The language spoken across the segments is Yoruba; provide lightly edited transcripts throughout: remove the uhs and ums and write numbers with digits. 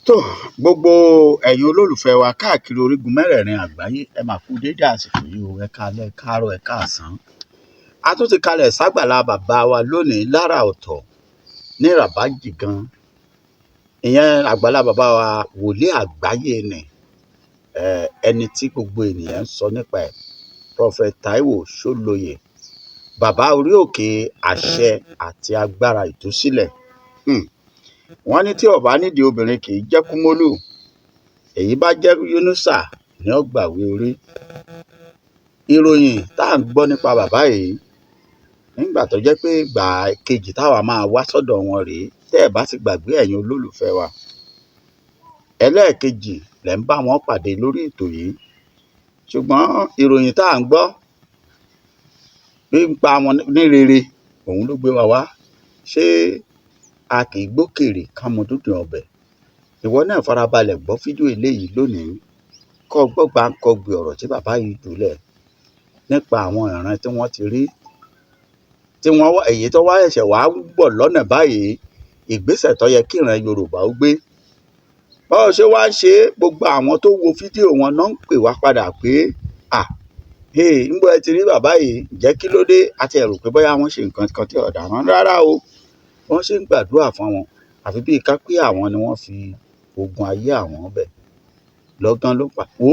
Tó gbogbo ẹ̀yin olólùfẹ́ wa káàkiri orígun mẹ́rẹ̀ẹ̀rin àgbáyé, ẹ máa kú déédé àsìkò yìí o. Ẹ káalẹ́, ẹ káàárọ̀, ẹ káàsán. A tún ti kalẹ̀ ságbàlá bàbá wa lónìí lára ọ̀tọ̀ ní Rabaji gan, ìyẹn àgbàlá bàbá wa wòlíì àgbáyé ni, ẹni tí gbogbo ènìyàn ń sọ nípa ẹ̀, Prophet Taiwo Ṣólóyè, bàbá orí òkè àṣẹ àti agbára ìtúsílẹ̀. Wọ́n ní tí ọba nídìí obìnrin kì í jẹ́ kúmólú, èyí bá jẹ́ Yunusa ní ọgbàwé orí. Ìròyìn tá à ń gbọ́ nípa bàbá yìí nígbà tó jẹ́ pé ìgbà kejì táwa máa wá sọ́dọ̀ wọn rèé, tẹ́ ẹ̀ bá ti gbàgbé, ẹ̀yin olólùfẹ́ wa, ẹlẹ́ẹ̀kejì lẹ̀ ń bá wọn pàdé lórí ètò yìí. Ṣùgbọ́n ìròyìn tá à ń gbọ́ nípa wọn ní rere, òun ló gbé wa wá. Ṣé a kì í gbókèrè ká mọ dúndùn ọbẹ̀? Ìwọ náà farabalẹ̀ gbọ́ fídíò eléyìí lónìí, kọ́ gbọ́ gbáǹkọ́gbì ọ̀rọ̀ tí bàbá yìí jùlẹ̀ nípa àwọn ìran tí wọ́n ti rí, tí wọ́n wá, èyí tó wá ẹ̀ṣẹ̀ wá ń bọ̀ lọ́nà báyìí, ìgbésẹ̀ tó yẹ kí ìran Yorùbá ó gbé. Báwo ṣe wá ń ṣe é, gbogbo àwọn tó wo fídíò wọn náà ń pè wá padà pé à hey, ń bọ́ ẹ ti rí bàbá yìí, ǹjẹ́ kí ló dé? Àti ẹ̀rù pé bóyá wọ́n ṣe nǹkan kan tí ọ̀dà wọn rárá o. Wọ́n ṣe ń gbàdúrà fún wọn, àfi bíi ká pé àwọn ni wọ́n fi ogun ayé àwọn bẹ̀ lọ́gán ló pa wo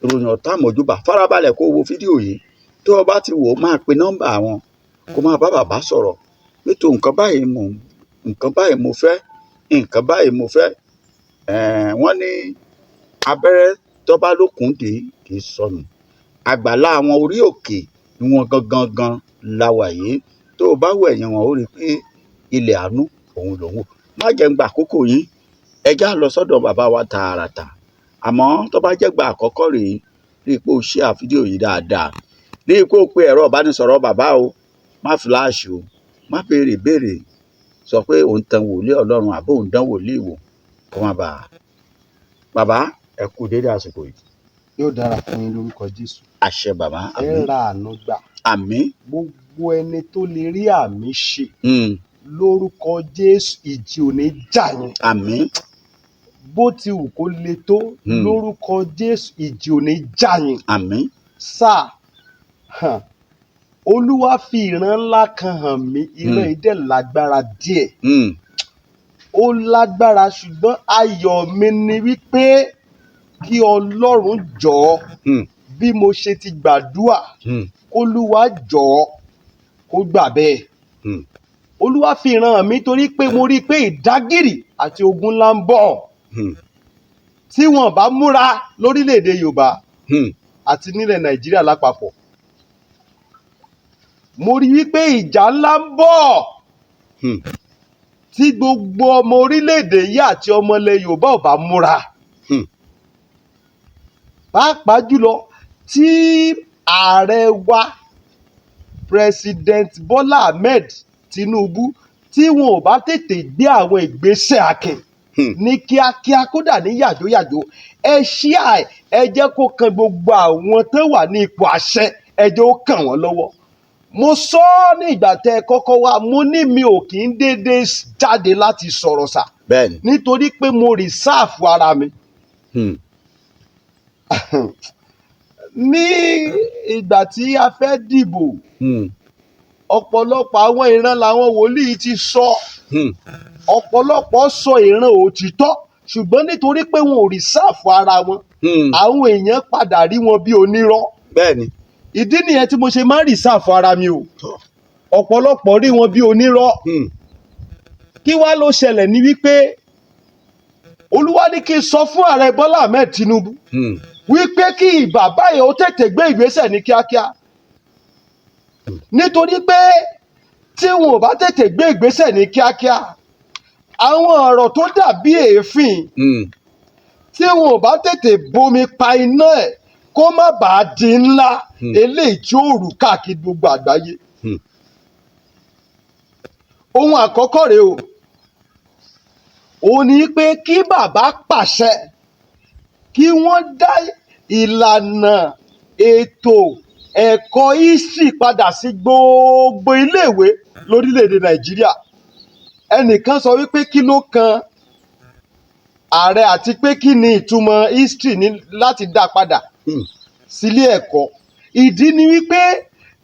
ìròyìn ọ̀tá mọ̀júbà. Farabalẹ̀ kó wo fídíò yìí. Tó o bá ti wò ó, máa pe nọ́mbà wọn, kó máa bá bàbá sọ̀rọ̀ nítorí nǹkan báyìí mo, nǹkan báyìí mo fẹ́, nǹkan báyìí mo fẹ́. Wọ́n ní abẹ́rẹ́ tó bá lókun dé kì í sọnù. Àgbàlá àwọn orí òkè ni wọ́n gangan gan la wà yìí. Tó o bá wọ ẹ̀yìn wọn, ó rí i pé ilẹ̀ àánú òun lòun wò. Má jẹ́ ń gba àkókò yín, ẹ já lọ sọ́dọ̀ bàbá wa tààràtà. Àmọ́ tó bá jẹ́ gba àkọ́kọ́ rèé, rí i pé o share fídíò yìí dáadáa, rí i pé o pe ẹ̀rọ ìbánisọ̀rọ̀ bàbá o. Má fíláàṣì o, má béèrè béèrè sọ pé òun tan wòlíì Ọlọ́run àbó òun dán wòlíì wò, kó má bàa. Bàbá, ẹ kú déédéé àsìkò yìí. Yóò dára fún yín lórúkọ Jésù. Àṣẹ bàbá. Ẹ Àmín. Ra àánú gbà. Àmín. Gbogbo ẹni tó lè rí àmì ṣe lórúkọ Jésù, ìjì ò ní jà yín. Àmín. Bó ti wù kó le tó, lórúkọ Jésù, ìjì ò ní jà yín. Àmín. Sáà hàn, Olúwa fi ìran ńlá kan hàn mí. Ìran yìí dẹ̀ lágbára díẹ̀. Ó lágbára, ṣùgbọ́n ayọ̀ mi ni wípé kí Ọlọ́run jọ̀ọ́, bí mo ṣe ti gbàdúà, k'Olúwa jọ̀ọ́ kó gbà bẹ́ẹ̀. Olúwa fi ìran mi torí pé mo rí i pé ìdágìrì àti ogun ńlá ń bọ̀ tí wọn bá múra lórílẹ̀‐èdè Yorùbá àti nílẹ̀ Nàìjíríà lápapọ̀. Mo rí wípé ìjà ńlá ń bọ̀ tí gbogbo ọmọ orílẹ̀‐èdè yìí àti ọmọ ilẹ̀ Yorùbá ò bá múra, pàápàá jùlọ tí ààrẹ wa, President Bola Ahmed Tinubu, tí wọn ò bá tètè gbé àwọn ìgbésẹ̀ akin ní kíákíá, kódà ní yàjóyàjó. Ẹ ṣíà, ẹ jẹ́ kó kan gbogbo àwọn tó wà ní ipò àṣẹ, ẹ jẹ́ ó kàn wọ́n lọ́wọ́. Mo sọ ọ́ ní ìgbà tẹ́ ẹ kọ́kọ́ wá, mo ní mi ò kì í déédéé jáde láti sọ̀rọ̀ sà, nítorí pé mo reserve ara mi. Ní ìgbà tí a fẹ́ dìbò, ọ̀pọ̀lọpọ̀ àwọn ìran làwọn wòlíì ti sọ. Ọ̀pọ̀lọpọ̀ sọ ìran òtítọ́, ṣùgbọ́n nítorí pé wọn ò reserve ara wọn, àwọn èèyàn padà rí wọn bí onírọ́. Ìdí nìyẹn tí mo ṣe máa ń reserve ara mi o. Ọ̀pọ̀lọpọ̀ rí wọn bí onírọ́. Kí wá ló ṣẹlẹ̀ ní wípé Olúwa ní kí n sọ fún Ààrẹ Bọ́lá Ahmed Tinubu wípé kí bàbá yẹn ó tètè gbé ìgbésẹ̀ ní kíákíá, nítorí pé tí wọn ò bá tètè gbé ìgbésẹ̀ ní kíákíá, àwọn ọ̀rọ̀ tó dàbí èéfín, tí wọn ò bá tètè bomi pa iná ẹ̀ kó má bàa di ńlá, eléyìí tí ó rù káàkiri gbogbo àgbáyé. Ohun àkọ́kọ́ rèé o, òun ni pé kí bàbá pàṣẹ kí wọ́n dá ìlànà ètò ẹ̀kọ́ history padà sí gbogbo iléèwé lórílẹ̀‐èdè Nàìjíríà. Ẹnìkan sọ wípé kí ló kan ààrẹ, àti pé kí ni ìtumọ̀ history ní láti dá padà sílé ẹ̀kọ́. Ìdí ni wípé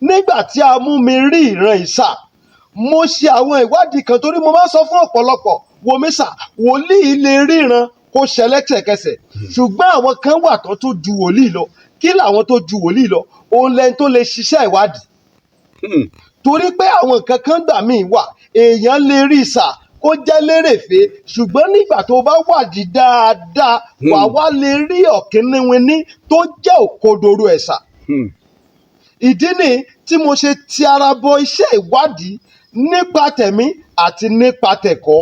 nígbà tí a mú mi rí ìran ìsà, mo ṣe àwọn ìwádìí kan, torí mo máa ń sọ fún ọ̀pọ̀lọpọ̀ wòmísà, wòlíì lè ríran kó ṣẹ lẹ́sẹ̀kẹsẹ̀, ṣùgbọ́n àwọn kan wà tó tún ju wòlíì lọ. Kí làwọn tó ju wòlíì lọ? Òun lẹni tó lè ṣiṣẹ́ ìwádìí, torí pé àwọn nǹkan kan gbà míì wà, èèyàn lè rí ìsà kó jẹ́ lérèfé, ṣùgbọ́n nígbà tó bá wádìí dáadáa, wà wá lè rí ọ̀kíníwíní tó jẹ́ òkodoro ẹ̀sà. Ìdí ni tí mo ṣe ti ara bọ iṣẹ́ ìwádìí nípa tẹ̀mí àti nípa tẹ̀kọ́,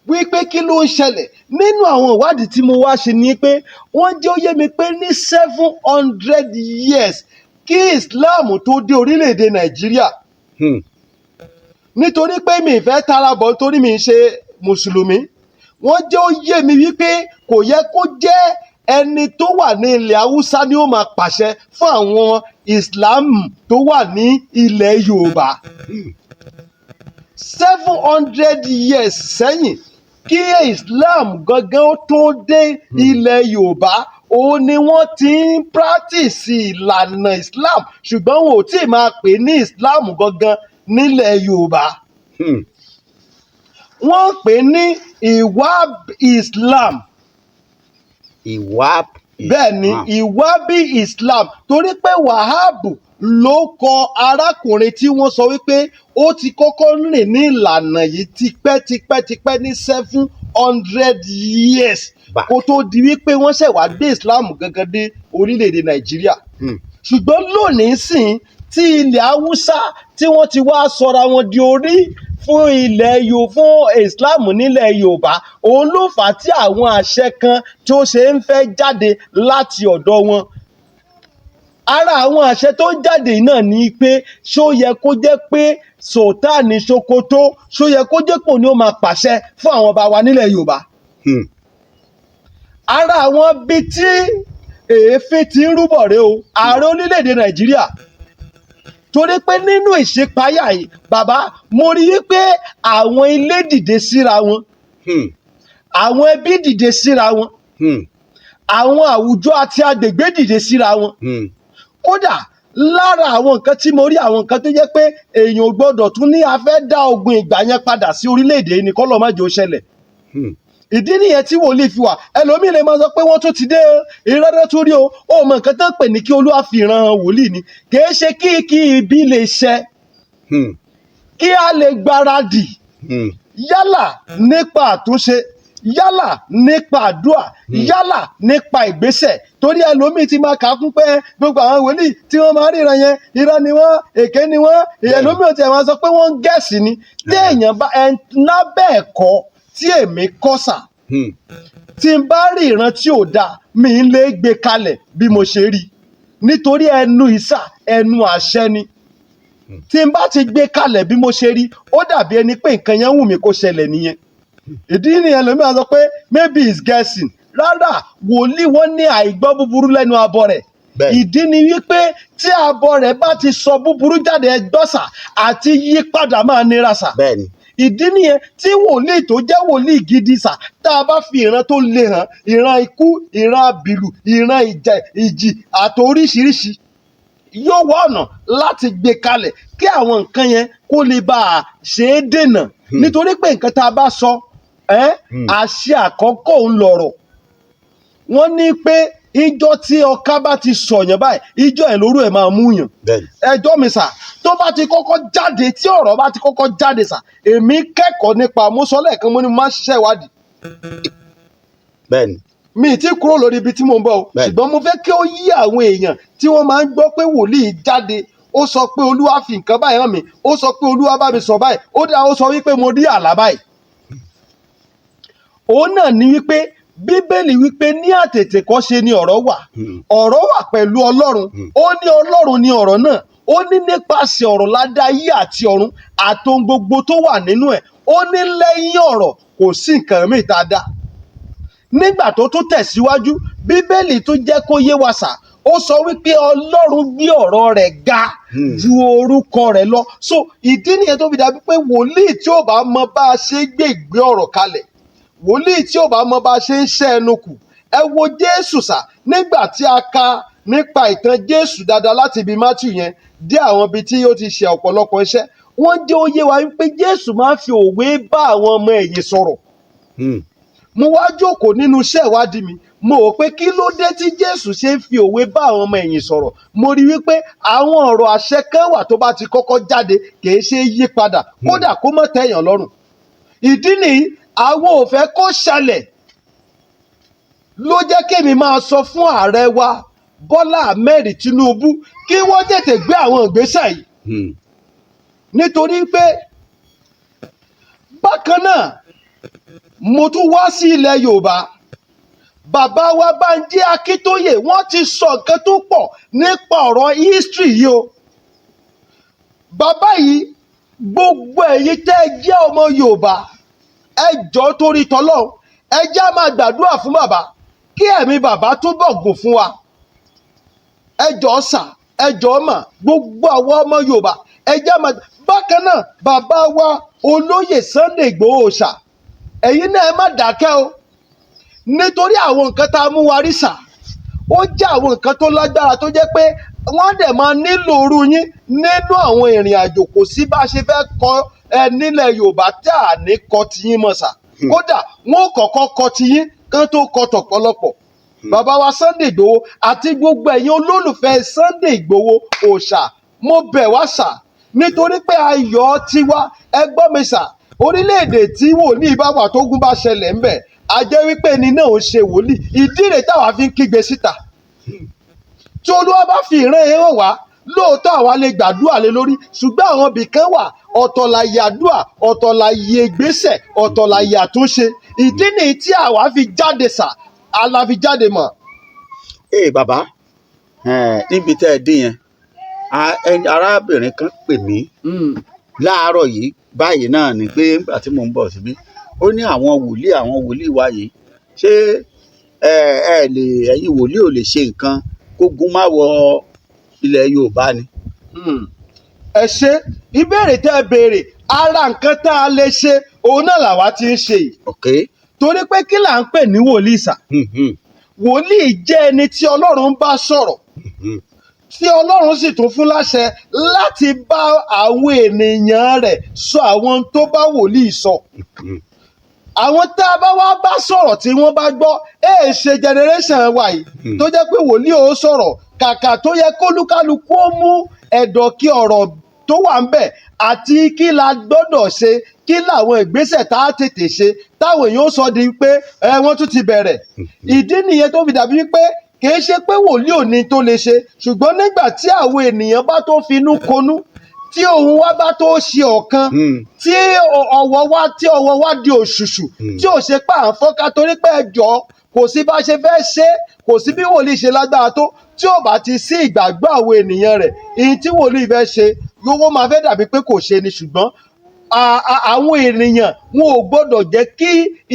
wípé kí ló ń ṣẹlẹ̀. Nínú àwọn ìwádìí tí mo wá ṣe ni pé wọ́n jẹ́ ó yé mi pé ní 700 years kí Islam tó dé orílẹ̀-èdè Nàìjíríà, nítorí pé mi ì fẹ́ tara bọ̀, nítorí mi ń ṣe mùsùlùmí, wọ́n jẹ́ ó yé mi wípé kò yẹ kó jẹ́ ẹni tó wà ní ilẹ̀ Haúsá ni ó máa pàṣẹ fún àwọn Islam tó wà ní ilẹ̀ Yorùbá. 700 years sẹ́yìn kí Islam gangan ó tó dé ilẹ̀ Yorùbá, òun ni wọ́n ti ń practice ìlànà Islam, ṣùgbọ́n wọn ò tí ì máa pè ní Islam gangan nílẹ̀ Yorùbá. Wọ́n pè ní Ìwáb Islam. Ìwáb. Bẹ́ẹ̀ ni. Islam. Ìwábí Islam, torí pé Wahab ló kọ arákùnrin tí wọ́n sọ wípé ó ti kọ́kọ́ rìn ní ìlànà yìí tipẹ́ tipẹ́ tipẹ́ ní 700 years Back. kó tó di wípé wọ́n ṣẹ̀ wá gbé Islam gangan dé orílẹ̀-èdè Nàìjíríà. Ṣùgbọ́n lónìí sìn, tí ilẹ̀ Haúsá tí wọ́n ti wá sọra wọn di orí fún ilẹ̀ yo fún Islam nílẹ̀ Yorùbá, òun ló fà á tí àwọn àṣẹ kan tí ó ṣe ń fẹ́ jáde láti ọ̀dọ̀ wọn. Ara àwọn àṣẹ tó ń jáde yìí náà ni pé, ṣó yẹ kó jẹ́ pé Sultan Sokoto, ṣó yẹ kó jẹ́ pò ní ó máa pàṣẹ fún àwọn ọba wa nílẹ̀ Yorùbá? Ara àwọn bíi tí èéfín ti ń rúbọ̀ rèé o, ààrẹ orílẹ̀-èdè Nàìjíríà, torí pé nínú ìṣípayá yìí, bàbá, mo rí i pé àwọn ilé dìde síra wọn, àwọn ẹbí dìde síra wọn, àwọn àwùjọ àti agbègbè dìde síra wọn. Kódà lára àwọn nǹkan tí mo rí, àwọn nǹkan tó jẹ́ pé èèyàn ò gbọ́dọ̀ tún ní a fẹ́ dá ogun ìgbà yẹn padà sí orílẹ̀-èdè yìí ní kọ́lọ́ má jẹ́ ó ṣẹlẹ̀. Ìdí nìyẹn tí wòlíì fi wà. Ẹlòmíì lè máa sọ pé wọ́n tún ti dé, ìrọ́dọ́ tún rí o. Ó mọ nǹkan tó ń pè ní kí Olúwa fi ràn wòlíì ni, kìí ṣe kí ibi lè ṣẹ, kí a lè gbáradì, yálà nípa àtúnṣe, yálà nípa àdúrà, yálà nípa ìgbésẹ̀, torí ẹlòmíì ti máa kà á kún pé gbogbo àwọn wòlíì tí wọ́n máa ríran yẹn, irọ́ ni wọ́n, èké ni wọ́n. Ẹlòmíì ò tiẹ̀ máa sọ pé wọ́n ń gẹ̀ẹ́sì ni. Téèyàn bá ẹ lábẹ́ ẹ̀kọ́ tí èmi kọ́ sà, tí n bá rí ìran tí ò dáa, mi ń lè gbé kalẹ̀ bí mo ṣe rí, nítorí ẹnu ìsà ẹnu àṣẹ ni. Tí n bá ti gbé kalẹ̀ bí mo ṣe rí, ó dàbí ẹni pé nǹkan yẹn wù mí kó ṣẹlẹ̀ nìyẹn. Ìdí nìyẹn lómi á sọ pé maybe he's guessing. Rárá, wòlíì, wọn ní àìgbọ́ búburú lẹ́nu abọ́ rẹ̀. Ìdí ni wípé tí abọ́ rẹ̀ bá ti sọ búburú jáde, ẹgbọ́sà àti yí padà máa nira sà. Ìdí nìyẹn tí wòlíì tó jẹ́ wòlíì gidi sà, tá a bá fi ìran tó le hàn, ìran ikú, ìran àbìlù, ìran ìjà, ìjì àti oríṣiríṣi, yóò wá ọ̀nà láti gbé kalẹ̀ kí àwọn nǹkan yẹn kó lè bá a ṣe é dènà, nítorí pé nǹkan tá a bá sọ ẹ́, àṣẹ àkọ́kọ́ òun lọ̀rọ̀. Wọ́n ní pé ìjọ tí ọká bá ti sọ̀yàn báyìí, ìjọ ẹ̀ lóru ẹ̀ máa mú yàn. Ẹjọ́ mi sà, tó bá ti kọ́kọ́ jáde, tí ọ̀rọ̀ bá ti kọ́kọ́ jáde sà, èmi kẹ́kọ̀ọ́ nípa, mo sọ lẹ́ẹ̀kan, mo ní mo máa ń ṣiṣẹ́ ìwádìí. Mi ì tí kúrò lórí ibi tí mò ń bọ̀ o. Ṣùgbọ́n mo fẹ́ kí ó yí àwọn èèyàn tí wọ́n máa ń gbọ́ pé wòlíì jáde, ó sọ pé Olúwa fi nǹkan báyìí hàn mí, ó sọ pé Olúwa bá mi sọ báyìí, ó dá, ó sọ wípé mo rí àlá báyìí. Òun náà ní wípé Bíbélì wípé ní àtètèkọ́ṣe ni ọ̀rọ̀ wà, ọ̀rọ̀ wà pẹ̀lú Ọlọ́run, ó ní Ọlọ́run ni ọ̀rọ̀ náà. Ó ní nípasẹ̀ ọ̀rọ̀ la dá ayé àti ọ̀run àtohun gbogbo tó wà nínú ẹ̀. Ó ní lẹ́yìn ọ̀rọ̀ kò sí nǹkan míì tá a dá. Nígbà tó tún tẹ̀síwájú, Bíbélì tún jẹ́ kó yé wa sà, ó sọ wípé Ọlọ́run gbé ọ̀rọ̀ rẹ̀ ga ju orúkọ rẹ̀ lọ. So ìdí nìyẹn tó fi dàbí pé wòlíì tí ò bá mọ bá a ṣe gbé ìgbé ọ̀rọ̀ kalẹ̀, Wòlíì tí ò bá mọ bá ṣe ń ṣẹ́ ẹnu kù, ẹ wo Jésù sà. Nígbà tí a ka nípa ìtàn Jésù dáadáa láti ibi Matthew yẹn dé àwọn ibi tí ó ti ṣe ọ̀pọ̀lọpọ̀ iṣẹ́, wọ́n jẹ́ ó yé wa wípé Jésù máa ń fi òwe bá àwọn ọmọ ẹ̀yìn sọ̀rọ̀. Mo wá jókòó nínú iṣẹ́ ìwádìí mi, mo wò pé kí ló dé tí Jésù ṣe ń fi òwe bá àwọn ọmọ ẹ̀yìn sọ̀rọ̀. Mo rí wípé àwọn ọ̀rọ̀ àṣẹ kan wà tó bá ti kọ́kọ́ jáde, kì í ṣe é yí padà, kódà kó má tẹ̀yàn lọ́rùn. Ìdí nìyí àwọn ò fẹ́ kó ṣẹlẹ̀ ló jẹ́ kémi máa sọ fún ààrẹ wa Bọ́lá Ahmed Tinubu kí wọ́n tètè gbé àwọn ìgbésẹ̀ yìí. Nítorí pé bákan náà, mo tún wá sí ilẹ̀ Yorùbá, bàbá wa Bánjí Akíntóyè, wọ́n ti sọ nǹkan tó pọ̀ nípa ọ̀rọ̀ history yìí o. Bàbá yìí, gbogbo ẹ̀yin tẹ́ ẹ jẹ́ ọmọ Yorùbá, ẹ jọ̀ọ́, torí tọlọ́run, ẹ jẹ́ á máa gbàdúrà fún bàbá kí ẹ̀mí bàbá túbọ̀ gùn fún wa. Ẹ jọ̀ọ́ sà, ẹ jọ̀ọ́ mà, gbogbo àwọn ọmọ Yorùbá, ẹ jẹ́ á máa. Bákan náà, bàbá wa olóyè Sunday Igboho sà, ẹ̀yin náà ẹ má dákẹ́ o, nítorí àwọn nǹkan tá a mú wa rí sà, ó jẹ́ àwọn nǹkan tó lágbára tó jẹ́ pé wọ́n dẹ̀ máa nílò orú yín nínú àwọn ìrìn àjò. Kò sí bá a ṣe fẹ́ kọ ẹ nílẹ̀ Yorùbá tí à ní kọ tiyín mọ̀ sà. Kódà wọn ò kọ́kọ́ kọ tiyín kán tó kọ tọ̀pọ̀lọpọ̀. Bàbá wa Sunday Igboho àti gbogbo ẹ̀yin olólùfẹ́ Sunday Igboho òòṣà, mo bẹ̀ wá sà, nítorí pé ayọ̀ tiwa, ẹ gbọ́ mi sà, orílẹ̀-èdè tí wòlíì bá wà tógun bá ṣẹlẹ̀ ńbẹ̀, a jẹ́ wípé ẹni náà ń ṣe wòlíì. Ìdí rẹ̀ táwa fi ń kígbe síta, tí Olúwa bá fi ìran yẹn hàn wá, lóòótọ́ àwa lè gbàdúrà lé lórí, ṣùgbọ́n àwọn ibì kan wà, ọ̀tọ̀ láyé àdúrà, ọ̀tọ̀ láyé ìgbésẹ̀, ọ̀tọ̀ láyé àtúnṣe. Ìdí nìyí tí àwa fi jáde sà, la fi jáde mọ̀. Ee bàbá, níbi tẹ́ ẹ dín yẹn, arábìnrin kan pè mí láàárọ̀ yìí báyìí náà ni pé nígbà tí mò ń bọ̀ síbí, ó ní àwọn wòlíì wa yìí, ṣé ẹ ẹ lè, ẹ̀yin wòlíì ò lè ṣe nǹkan kógun má wọ ilẹ̀ Yorùbá ni? Ẹ ṣe ìbéèrè tẹ́ ẹ béèrè. Ara nǹkan tá a lè ṣe, òun náà làwa ti ń ṣe yìí. Torí pé kí là ń pè ní wòlíì sà? Wòlíì jẹ́ ẹni tí Ọlọ́run bá sọ̀rọ̀, tí Ọlọ́run sì tún fún láṣẹ láti bá àwọn ènìyàn rẹ̀ sọ àwọn tó bá wòlíì sọ. Àwọn tá a bá wá bá sọ̀rọ̀ tí wọ́n bá gbọ́, ẹ̀ ṣe generation wa yìí tó jẹ́ pé wòlíì ó sọ̀rọ̀, kàkà tó yẹ kólúkálukú ó mú ẹ̀dọ̀ kí ọ̀rọ̀ tó wà ń bẹ̀ àti kí la gbọ́dọ̀ ṣe, kí làwọn ìgbésẹ̀ tá a tètè ṣe, táwọn èèyàn ó sọ di pé ẹ wọ́n tún ti bẹ̀rẹ̀. Ìdí nìyẹn tó fi dàbí pé kìí ṣe pé wòlíì ò ní tó lè ṣe, ṣùgbọ́n nígbà tí àwọn ènìyàn bá tó finú konú, tí ohùn wa bá tó ṣe ọ̀kan, tí ọwọ́ wa tí ọwọ́ wa di òṣùṣù, tí ò ṣe pé à ń fọ́nká, torí pé ẹjọ́ kò sí bá ṣe fẹ́ ṣe, kò sí bí wòlíì ṣe lágbára tó, tí ò bá ti sí ìgbàgbọ́ àwọn ènìyàn rẹ̀, ìyìn tí wòlíì fẹ́ ṣe yówó máa fẹ́ dàbí pé kò ṣe ni. Ṣùgbọ́n àwọn ènìyàn wọn ò gbọ́dọ̀ jẹ́ kí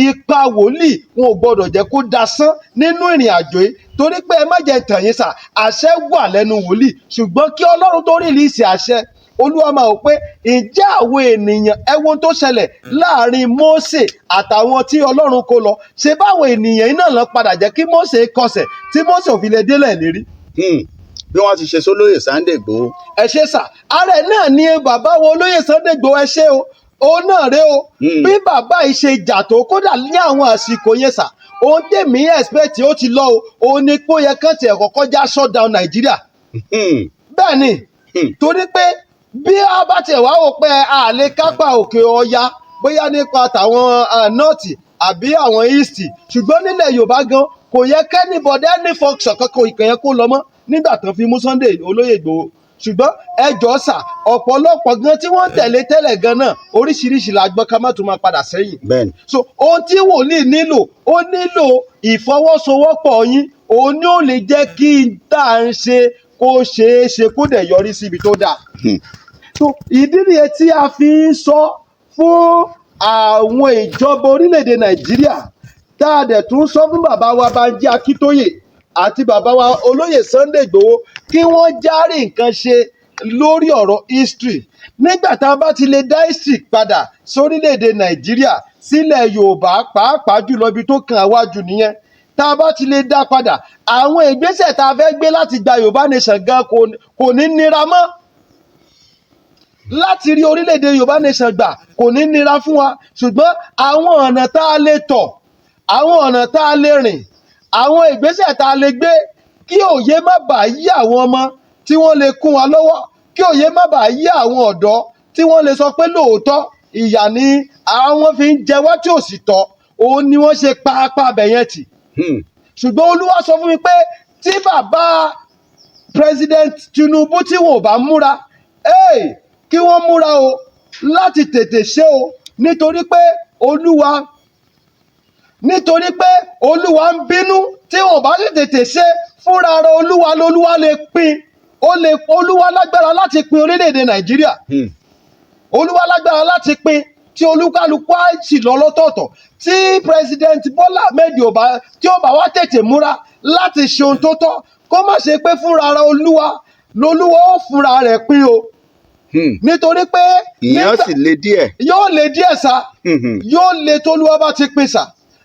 ipa wòlíì, wọn ò gbọ́dọ̀ jẹ́ kó dasán nínú ìrìn àjò yìí, torí pé ẹ má jẹ́ tàn yín sà, àṣẹ wà lẹ́nu wòlíì, ṣùgbọ́n kí Ọlọ́run tó release àṣẹ, Olúwa máa wò pé ǹjẹ́ àwọn ènìyàn, ẹ wo ohun tó ṣẹlẹ̀ láàrin Mósè àtàwọn tí Ọlọ́run kó lọ, ṣe báwọn ènìyàn náà lọ padà jẹ́ kí Mósè kọsẹ̀ tí Mósè ò fi lè délẹ̀ lérí. Bí wọ́n ti ṣe sólóyè Sunday Igboho. Ẹ ṣe sà, ara ẹ̀ náà ni bàbá wo olóyè Sunday Igboho, ẹ ṣe o, òun náà rèé o. Bí bàbá yìí ṣe jà tó, kódà ní àwọn àsìkò yẹn sà, ohun tèmi expect ó ti lọ o, òun ni pé ó yẹ kán tiẹ̀ kọ́kọ́ já shut down Nàìjíríà. Bẹ́ẹ̀ ni. Torí pé bí a bá tiẹ̀ wá wò pé a lè kápá òkè ọya, bóyá nípa tàwọn north àbí àwọn east, ṣùgbọ́n nílẹ̀ Yorùbá gan, kò yẹ kí anybody, any function kankan ìkàn yẹn kó lọ mọ́ nígbà tán fi mú Sunday olóyè Ìgbòho. Ṣùgbọ́n ẹ jọ̀ọ́ sà, ọ̀pọ̀lọpọ̀ gan tí wọ́n ń tẹ̀lé tẹ́lẹ̀ gan náà, oríṣiríṣi la gbọ́, ká má tún máa padà sẹ́yìn. So ohun tí wòlíì nílò, ó nílò ìfọwọ́sowọ́pọ̀ yín. Òun ni ó lè jẹ́ kí n tá à ń ṣe kó ṣeé ṣe, kó dẹ̀ yọrí síbi tó dáa. So ìdí nìyẹn tí a fi ń sọ fún àwọn ìjọba orílẹ̀-èdè Nàìjíríà, tá a dẹ̀ tún sọ fún bàbá wa Bánjí Akíntóyè àti bàbá wa olóyè Sunday Igboho kí wọ́n járe nǹkan ṣe lórí ọ̀rọ̀ history. Nígbà tá a bá ti lè dá history padà sórílẹ̀-èdè Nàìjíríà. sílẹ̀ Yorùbá, pàápàá jùlọ ibi tó kàn wájú nìyẹn. Tá a bá ti lè dá padà, àwọn ìgbésẹ̀ tá a fẹ́ gbé láti gba Yorùbá nation gan kò ní nira mọ́. Láti rí orílẹ̀-èdè Yorùbá nation gbà kò ní nira fún wa, ṣùgbọ́n àwọn ọ̀nà tá a lè tọ̀, àwọn ọ̀nà tá a lè rìn, àwọn ìgbésẹ̀ tá a lè gbé kí òye má bàa yí àwọn ọmọ tí wọ́n lè kún wa lọ́wọ́, kí òye má bàa yí àwọn ọ̀dọ́ tí wọ́n lè sọ pé lóòótọ́ ìyà ni àwọn fi ń jẹ wá tí ò sì tọ́, òun ni wọ́n ṣe pa apá abẹ yẹn tì. Ṣùgbọ́n Olúwa sọ fún mi pé tí bàbá President Tinubu tí wọn ò bá múra, hey, kí wọ́n múra o láti tètè ṣe o, nítorí pé Olúwa ń bínú. Tí wọn ò bá sì tètè ṣe fúnra ara Olúwa lolúwa lè pín, ó lè, Olúwa lágbára láti pín orílẹ̀-èdè Nàìjíríà. Olúwa lágbára láti pín tí olúkálukú á sì lọ lọ́tọ̀ọ̀tọ̀. Tí President Bọ́lá Ahmed ò bá tí ó bá wá tètè múra láti ṣe ohun tó tọ́, kó má ṣe pé fúnra ara Olúwa lolúwa ó fúnra rẹ̀ pín o. Nítorí pé Ìyẹn sì le díẹ̀. Yóò le díẹ̀ sá. Yóò le tólúwa bá ti pín sà,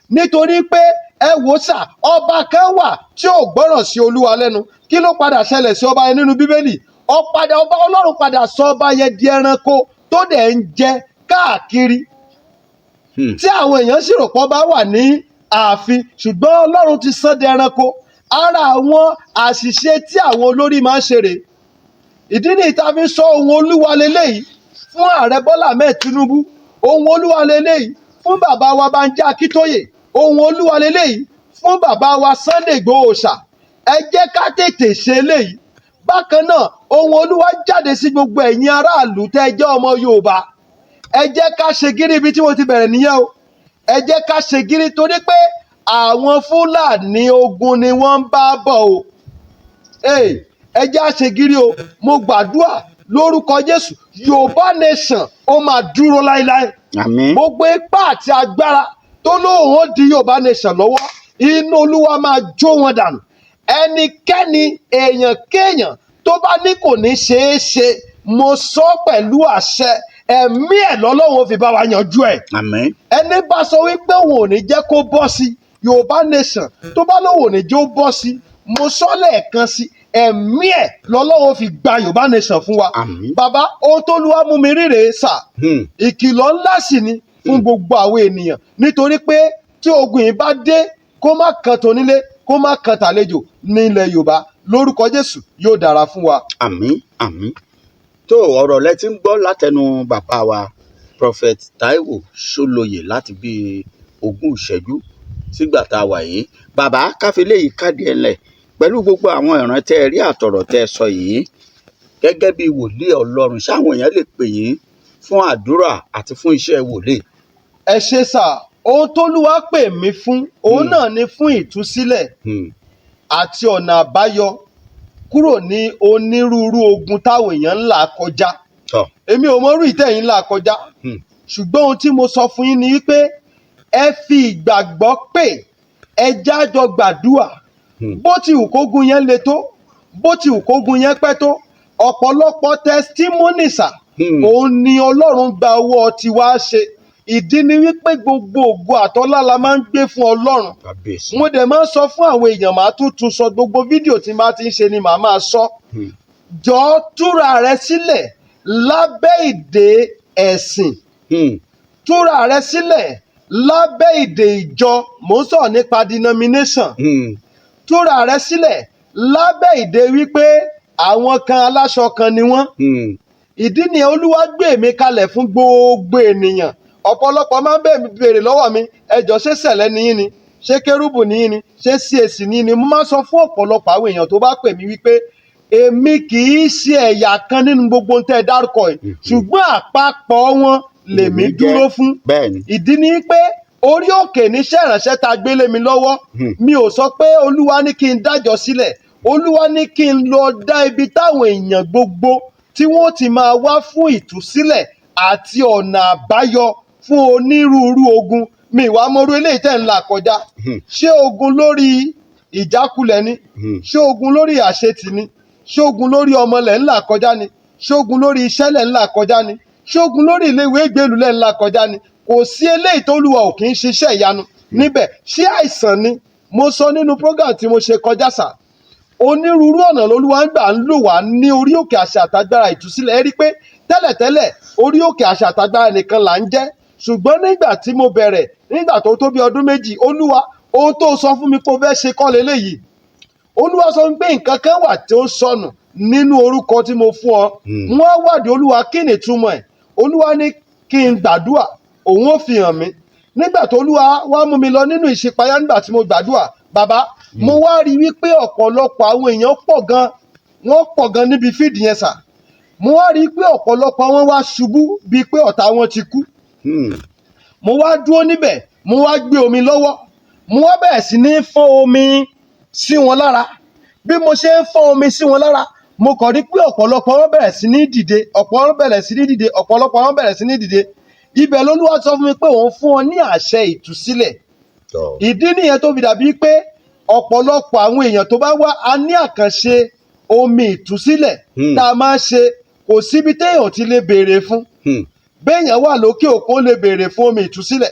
nítorí pé ẹ wò sà, ọba kan wà tí ò gbọ́ràn sí Olúwa lẹ́nu. Kí ló padà ṣẹlẹ̀ sí ọba yẹn nínú Bíbélì? Ọ̀padà ọba Ọlọ́run padà sọ ọba yẹn di ẹranko tó dẹ̀ ń jẹ káàkiri, tí àwọn èèyàn sì rò pé ọba wà ní ààfin, ṣùgbọ́n Ọlọ́run ti sọ di ẹranko. Ara àwọn àṣìṣe tí àwọn olórí máa ń ṣe rèé. Ìdí nìyí tá a fi ń sọ ohun Olúwa leléyìí fún Ààrẹ Bọ́lá Ahmed Tinubu, ohun Olúwa leléyìí fún bàbá wa Bánjí Akíntóyè, ohun Olúwa leléyìí fún bàbá wa Sunday Igboho Òòṣà. Ẹ jẹ́ ká tètè ṣe eléyìí. Bákan náà, ohun Olúwa jáde sí gbogbo ẹ̀yin aráàlú tẹ́ ẹ jẹ́ ọmọ Yorùbá. Ẹ jẹ́ ká ṣe gírí. Ibi tí mo ti bẹ̀rẹ̀ nìyẹn o. Ẹ jẹ́ ká ṣe gírí, torí pé àwọn Fúlàní, ogun ni wọ́n ń bá bọ̀ o. Hey, ẹ jẹ́ á ṣe gírí o. Mo gbàdúrà lórúkọ Jésù, Yorùbá nation ó máa dúró láéláé. Àmín. Gbogbo ipá àti agbára tó lóun ó di Yorùbá nation lọ́wọ́, inú Olúwa máa jó wọn dànù. Ẹnikẹ́ni, èèyàn kéèyàn tó bá ní kò ní ṣeé ṣe, mo sọ pẹ̀lú àṣẹ ẹ̀mí ẹ̀ lọ́lọ́run ó fi bá wa yanjú ẹ̀. Àmín. Ẹni bá sọ wípé òun ò ní jẹ́ kó bọ́ sí Yorùbá nation, tó bá lóun ò ní jẹ́ ó bọ́ sí, mo sọ lẹ́ẹ̀kan sí, ẹ̀mí ẹ̀ lọ́lọ́run ó fi gba Yorùbá nation fún wa. Àmín. Bàbá, ohun tó lúwa mú mi rí rèé sà. Ìkìlọ̀ ńlá sì ni fún gbogbo àwọn ènìyàn, nítorí pé tí ogun yìí bá dé, kó má kan tonílé, kó má kan tàlejò ní ilẹ̀ Yorùbá. Lórúkọ Jésù, yóò dára fún wa. Àmín, àmín. Tó ọ̀rọ̀ lẹ ti ń gbọ́ látẹnu bàbá wa Prophet Taiwo Ṣólóyè láti bíi 20 ìṣẹ́jú sígbà tá a wà yìí. Bàbá, káfílẹ̀ yìí káàdì ẹ̀ lẹ̀ pẹ̀lú gbogbo àwọn ìran tẹ́ ẹ rí àtọ̀rọ̀ tẹ́ ẹ sọ yìí gẹ́gẹ́ bí wòlíì Ọlọ́run, ṣáwọn èèyàn lè pè yín fún àdúrà àti fún iṣẹ́ wòlíì? Ẹ ṣe sà. Ohun tólúwa pè mí fún òun náà ni fún ìtúsílẹ̀ àti ọ̀nà àbáyọ kúrò ní onírúurú ogun táwọn èèyàn ń là kọjá. Èmi ò mọrú ìtẹ̀yìn là kọjá, ṣùgbọ́n ohun tí mo sọ fún yín ni wípé ẹ fi ìgbàgbọ́ pé ẹ jájọ gbàdúà. Bó ti wù kógun yẹn le tó, bó ti wù kógun yẹn pẹ́ tó, ọ̀pọ̀lọpọ̀ testimony sà, òun ni Ọlọ́run gba owó tiwa ṣe. Ìdí ni wípé gbogbo ògo àtọ́lá la máa ń gbé fún Ọlọ́run. Kábíyèsí. Mo dẹ̀ máa ń sọ fún àwọn èèyàn, màá tún tún sọ, gbogbo fídíò tí màá ti ń ṣe ni màá máa sọ. Jọ̀ọ́, túra rẹ sílẹ̀ lábẹ́ ìdè ẹ̀sìn. Túra rẹ sílẹ̀ lábẹ́ ìdè ìjọ, mò ń sọ̀rọ̀ nípa denomination. Túra rẹ sílẹ̀ lábẹ́ ìdè wípé àwọn kan aláṣọ kan ni wọ́n. Ìdí ni Olúwa gbé mi kalẹ̀ fún gbogbo ènìyàn. Ọ̀pọ̀lọpọ̀ máa ń béèrè lọ́wọ́ mi, ẹjọ́, ṣé sẹ̀lẹ̀ ni yín ni, ṣé kérúbù ni yín ni, ṣé CAC ni yín ni? Mo máa ń sọ fún ọ̀pọ̀lọpọ̀ àwọn èèyàn tó bá pè mí wípé èmi kì í ṣe ẹ̀yà kan nínú gbogbo ohun tẹ́ ẹ dárúkọ yìí, ṣùgbọ́n àpapọ̀ wọn lèmi Lèmi jẹ́. dúró fún. Ìdí ni pé orí òkè níṣẹ́ ìránṣẹ́ tá a gbélé mi lọ́wọ́. Mi ò sọ pé Olúwa ní kí n dájọ́ sílẹ̀. Olúwa ní kí n lọ dá ibi táwọn èèyàn gbogbo tí wọ́n ti máa wá fún ìtúsílẹ̀ àti ọ̀nà àbáyọ fún onírúurú ogun. Mi ìwà mọ́rú eléyìí tẹ̀ ń là kọjá. Ṣé ogun lórí ìjákulẹ̀ ni? Ṣé ogun lórí àṣetì ni? Ṣé ogun lórí ọmọ lẹ̀ ń là kọjá ni? Ṣé ogun lórí iṣẹ́ lẹ̀ ń là kọjá ni? Ṣé ogun lórí iléèwé ìgbèlú lẹ̀ ń là kọjá ni? Kò sí eléyìí tó Olúwa ò kì í ṣiṣẹ́ ìyanu níbẹ̀. Ṣé àìsàn ni mo sọ nínú program tí mo ṣe kọjá sà? Onírúurú ọ̀nà lolúwa ń gbà ń lò wá ní orí òkè àṣẹ àtagbára ìtúsílẹ̀. Ẹ rí i pé tẹ́lẹ̀tẹ́lẹ̀, orí òkè àṣẹ àtagbára nìkan là ń jẹ́, ṣùgbọ́n nígbà tí mo bẹ̀rẹ̀, nígbà tó tó bí ọdún 2, Olúwa, ohun tó sọ fún mi pé o fẹ́ ṣe kọ́ leléyìí. Olúwa sọ pé nǹkan kan wà tí ó sọnù nínú orúkọ tí mo fún ọ. Wọ́n á wádìí Olúwa, kí ni ìtumọ̀ ẹ̀? Olúwa ní kí n gbàdúà, òun ó fi hàn mí. Nígbà tó Olúwa wá mú mi lọ nínú ìṣípayá, nígbà tí mo gbàdúà, bàbá, mo wá rí wípé ọ̀pọ̀lọpọ̀ àwọn èèyàn pọ̀ gan, wọ́n pọ̀ gan níbi field yẹn sà. Mo wá rí pé ọ̀pọ̀lọpọ̀ wọn wá ṣubú bíi pé ọ̀tá wọn ti kú. Mo wá dúró níbẹ̀, mo wá gbé omi lọ́wọ́, mo wá bẹ̀rẹ̀ sí ní fọ́n omi sí wọn lára. Bí mo ṣe ń fọ́n omi sí wọn lára, mo kàn rí pé ọ̀pọ̀lọpọ̀ wọn bẹ̀rẹ̀ sí ní dìde, ọ̀pọ̀ wọn bẹ̀rẹ̀ sí ní dìde, ọ̀pọ̀lọpọ̀ wọn bẹ̀rẹ̀ sí ní dìde. Ibẹ̀ lolúwa sọ fún mi pé òun fún ọ ní àṣẹ ìtúsílẹ̀. Ìdí nìyẹn tó fi dàbí pé ọ̀pọ̀lọpọ̀ àwọn èèyàn tó bá wá, a ní àkànṣe omi ìtúsílẹ̀ tá a máa ń ṣe. Kò síbi téèyàn ti lè béèrè fún. Béèyàn wà lókè òkun, ó lè béèrè fún omi ìtúsílẹ̀.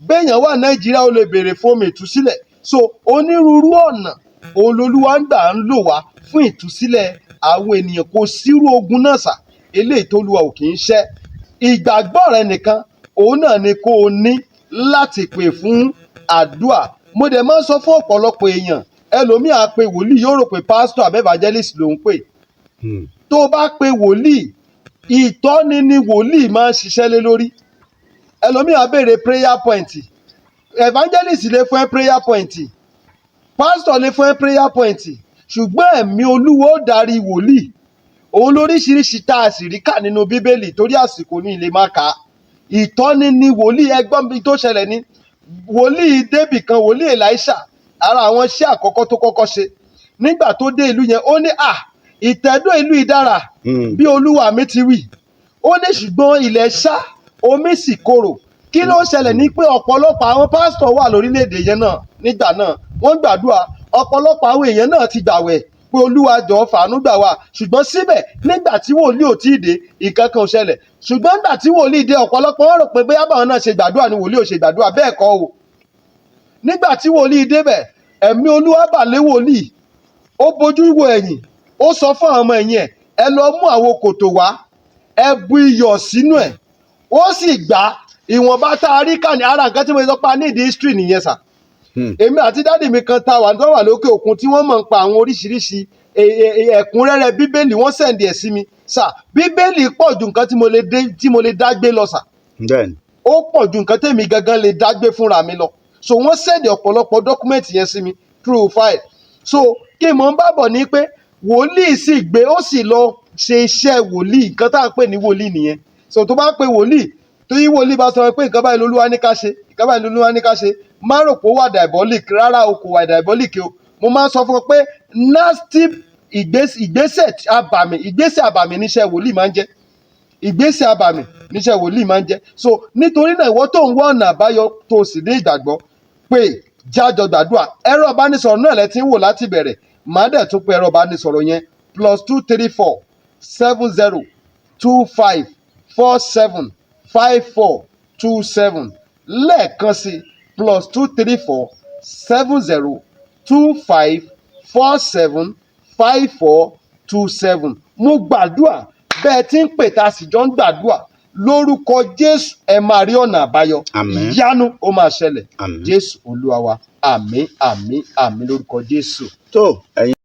Béèyàn wà Nàìjíríà, ó lè béèrè fún omi ìtúsílẹ̀. So onírúurú ọ̀nà olólùwà ń gbà ń lò wá fún ìtúsílẹ̀ àwọn ènìyàn. Kò sírú ogun náà sà eléyìí tó Olúwa ò kì í ṣẹ́. Ìgbàgbọ́ rẹ nìkan òun náà ni kó o ní láti pè fún àdúà. Mo dẹ̀ máa ń sọ fún ọ̀pọ̀lọpọ̀ èèyàn, ẹlòmíì á pe wòlíì, yóò rò pé pásítọ̀ àbí evangelist ló ń pè. Tó o bá pe wòlíì, ìtọ́ni ni wòlíì máa ń ṣiṣẹ́ lé lórí. Ẹlòmíì á béèrè prayer point, evangelist lè fún ẹ prayer point, pastor lè fún ẹ prayer point, ṣùgbọ́n ẹ̀mí Olúwa ó darí wòlíì. Òun lóríṣiríṣi tá a sì rí kà nínú Bíbélì, torí àsìkò ní ilé má kà á. Ìtọ́ni ni wòlíì. Ẹgbọ́n bí tó ṣẹlẹ̀ ní wòlíì débì kan, wòlíì Elisha, ara àwọn iṣẹ́ àkọ́kọ́ tó kọ́kọ́ ṣe nígbà tó dé ìlú yẹn, ó ní à ìtẹ̀dó ìlú ìdára bí Olúwa mi ti wí. Ó ní ṣùgbọ́n ilẹ̀ ṣá, omi sì korò. Kí ló ń ṣẹlẹ̀ ní pé ọ̀pọ̀lọpọ̀ àwọn pásítọ̀ wà lórílẹ̀‐èdè yẹn náà nígbà náà, wọ́n gbàdúrà, ọ̀pọ̀lọpọ̀ àwọn èèyàn náà ti gbàwẹ̀ pé Olúwa jọ̀ọ́ fàánú gbà wá, ṣùgbọ́n síbẹ̀ nígbà tí wòlíì ò tí ì dé, nǹkan kan ò ṣẹlẹ̀. Ṣùgbọ́n nígbà tí wòlíì dé, ọ̀pọ̀lọpọ̀ wọn rò pé bóyá báwọn náà ṣe gbàdúrà ni wòlíì ò ṣe gbàdúrà. Bẹ́ẹ̀ kọ́ o. Nígbà tí wòlíì débẹ̀, ẹ̀mí Olúwa bà lé wòlíì, ó bojú wo ẹ̀yìn, ó sọ fún àwọn ọmọ ẹ̀yìn ẹ̀, "Ẹ lọ mú àwo kòtò wá, ẹ bu iyọ̀ sínú ẹ̀." Ó sì gbà á. Ìwọ̀nba tá a rí kà ní ara nǹkan tí mo sọ pa ní ìdí history nìyẹn sà. Èmi àti daddy mi kan ta wà tó wà lókè òkun tí wọ́n mọ̀ ń pa àwọn oríṣiríṣi ẹ̀kúnrẹ́rẹ́ Bíbélì, wọ́n send ẹ̀ sí mi sà. Bíbélì pọ̀ ju nǹkan tí mo lè dé tí mo lè dá gbé lọ sà. Ó pọ̀ ju nǹkan tèmi gangan lè dá gbé fúnra mi lọ. So wọ́n send ọ̀pọ̀lọpọ̀ document yẹn sí mi through file. So kí mò ń bá bọ̀ ní pé wòlíì sì gbé, ó sì lọ ṣe iṣẹ́ wòlíì. Nǹkan tá à ń pè ní wòlíì nìyẹn. So tó bá ń pe wòlíì, tó yí wòlíì bá sọ pé nǹkan báyìí lolúwa ní ká ṣe, nǹkan báyìí lolúwa ní ká ṣe, má rò pé ó wà diabolic. Rárá o, kò wà diabolic o. Mo máa ń sọ fún ọ pé nasty ìgbésẹ̀ abàmì, ìgbésẹ̀ abàmì níṣẹ́ wòlíì máa ń jẹ́, ìgbésẹ̀ abàmì níṣẹ́ wòlíì máa ń jẹ́. So nítorí náà, ìwọ tó ń wá ọ̀nà àbáyọ, tó sì ní ìgbàgbọ́ pé jájọ gbàdúrà, ẹ̀rọ ìbánisọ̀rọ̀ náà lẹ ti ń wò láti bẹ̀rẹ̀. Màá dẹ̀ tún pé ẹ̀rọ ìbánisọ̀rọ̀ yẹn: +234 70 25 47 54 27. Lẹ́ẹ̀kan sí, +234 70 25 47 54 27. Mo gbàdúrà, bẹ́ẹ̀ tí ń pè tá a sì jọ ń gbàdúrà, lórúkọ Jésù, ẹ máa rí ọ̀nà àbáyọ. Àmín. Ìyanu ó máa ṣẹlẹ̀. Àmín. Jésù Olúwa wa. Àmín, àmín, àmín lórúkọ Jésù. Tó ẹ̀yin.